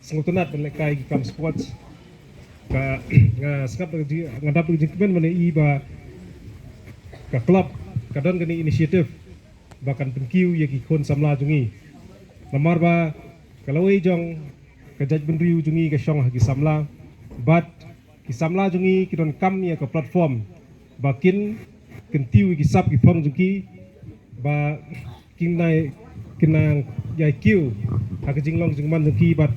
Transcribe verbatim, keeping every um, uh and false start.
Sngewtynnat ban lehkai ki kam sports. Ka nga sngap da ka jing, nga dap da ka jingkmen ban ïohi ba ka club ka don kane initiative ba kan pynkiew ïa ki khun samla jong ngi. Namar ba ka lawei jong ka jaitbynriew jong ngi ka shong ha ki samla. Bad ki samla jong ngi ki donkam ïa ka platform ba kin kyntiew ïa ki sap ki phong jong ki ba kin nang, kin nang ïai kiew ha ka jinglong jingman jong ki bad